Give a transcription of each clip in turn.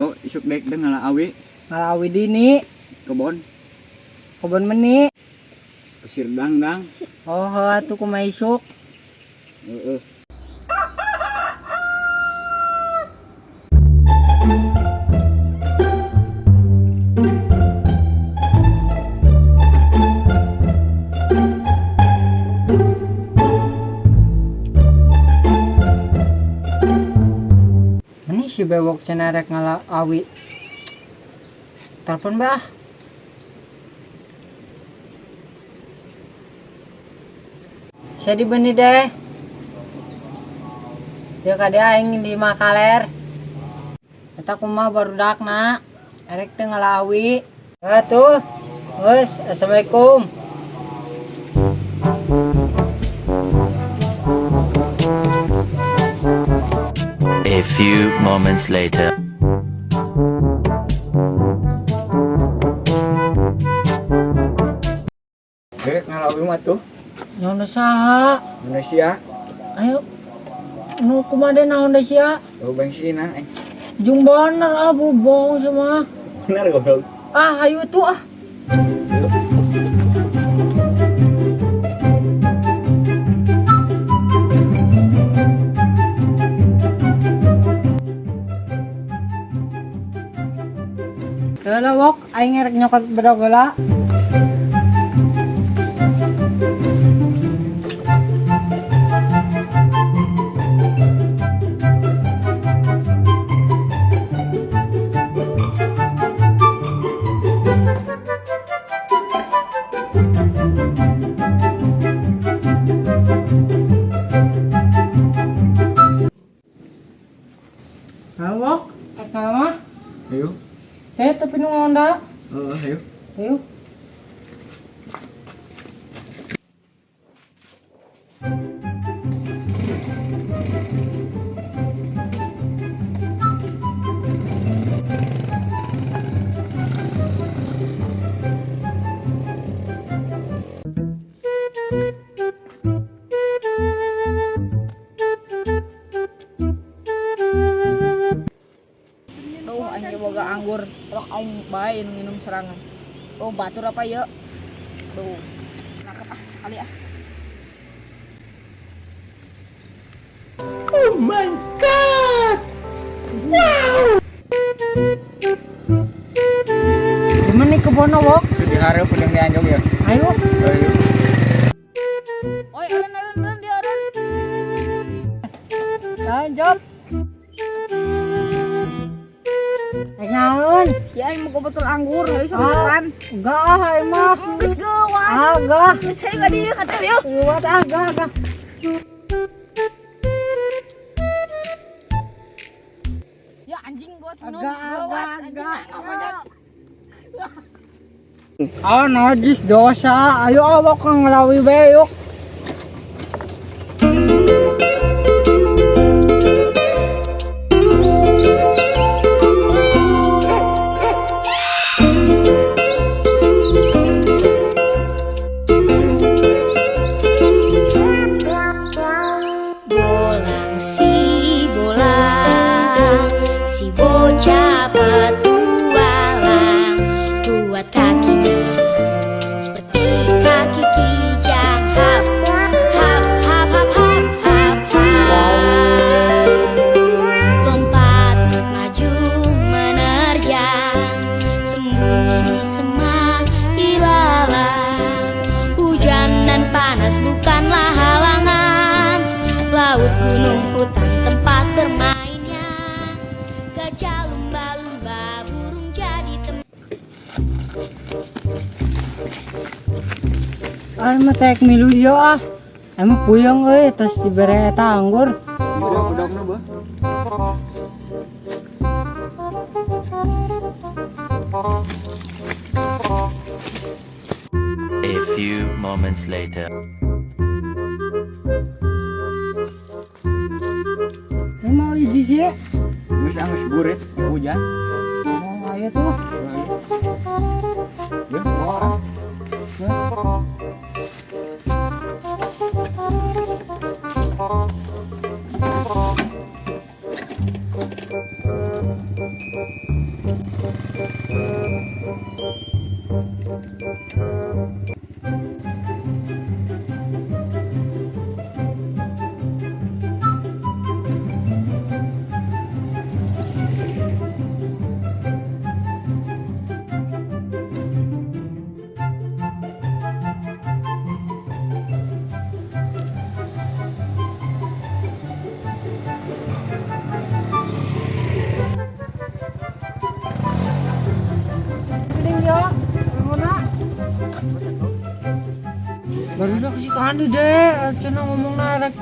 Oh, isuk dek deh ngala awi. Ngala awi dini. Kebon. Kebon meni. Pasir dangdang. Oh, atuh kumaha isuk? Heeh. Meni si bewok cenah rek ngala awi. Telepon bah. Saya dibeni deh. Ya kade aing di Makaler. Eta kumaha barudakna? Erek teu ngala awi. Atuh. Geus, assalamualaikum. A few moments later. Dek ngala awi mah tuh. Nyaho saha? Indonesia. Ayo. Nu kumaha deui naon deui sia? Oh, bengsinan eh. Jung bener ah bohong semua. Bener goblok. Ah, ayo tuh ah. Heula wok, aing ngerek nyokot bedog heula. Halo, wok, ek mah. Ayo. Saya tapi nu ngonda. Heeh, ayo. Ayo. Tuh aing boga anggur, rok aing bae nu minum serangan. Oh batur apa ya? Tuh. Nangkep ah sekali ah. Oh my god. Wow. Gimana nih kebon wok? Di hareup udah dianjog ya. Ayo. Ayo. Oi, aren aren aren dia aren. Lanjut. Rek naon? Ya aing mau botol anggur, hayu sama makan. Enggak ah, aing mah. Geus geuwat. Ah, enggak. Geus hayu ka dieu ka teh yuk. Liwat ah, enggak, enggak. Ya anjing gua minum. Enggak, Geuwat, enggak, anjing. enggak. Ah, najis dosa. Ayo awak ngelawi bae yuk. Bolang si bolang, si bocah petualang, kuat kakinya seperti kaki kijang. Hap hap hap hap hap hap hap, lompat maju menerjang, sembunyi di semak ilalang. Hujan dan panas bukanlah halangan, laut, gunung, hutan tempat bermainnya. Gajah, lumba-lumba, burung jadi teman. Aing mah tek milu ieu ah. Aing mah puyeng euy tos dibere eta anggur. Udah bedogna beuh. A few moments later. Ini mau hiji sih. Geus anggeus burit hujan. Oh, ayo tuh. Ya, bawa ah. Tadi deh, cenah ngomongna rek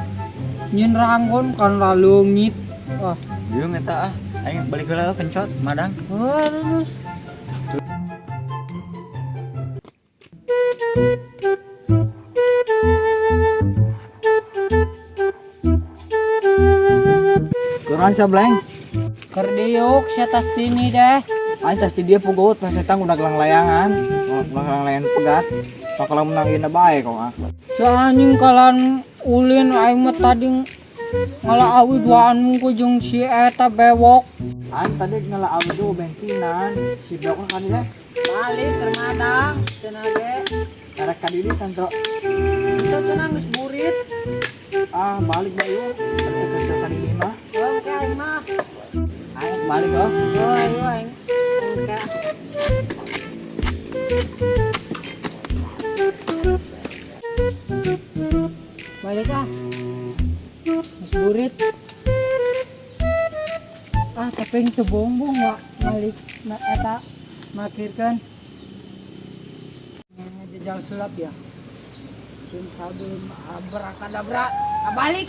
nyieun ranggon kan laleungit. Ah, Jeung eta ah. Aing balik heula kencot madang. oh, terus. Kurang sableng. Keur diuk sia tas tini deh. Aing tas ti dia pugut tas eta udah gelang layangan. Udah gelang layangan pegat. Sok kalau menang ieu bae kok ah. Si anjing kalan ulin aing mah tadi ngala awi duaan ku jeung si eta bewok. Aing tadi ngala awi tuh bensinan. Si bewok kan deh. Balik ke madang cenah ge. Arek ka dieu tanto. Itu cenah geus burit. Ah, balik bae yuk. Kerja ka dieu mah. Oke aing mah. Aing balik oh. Oh, ayo aing. Oke. Balik ah. Geus burit. Ah, tapi teu bongbong wa balik na eta makirkeun. Jejal sulap ya. Sim sabim abrakadabra, balik.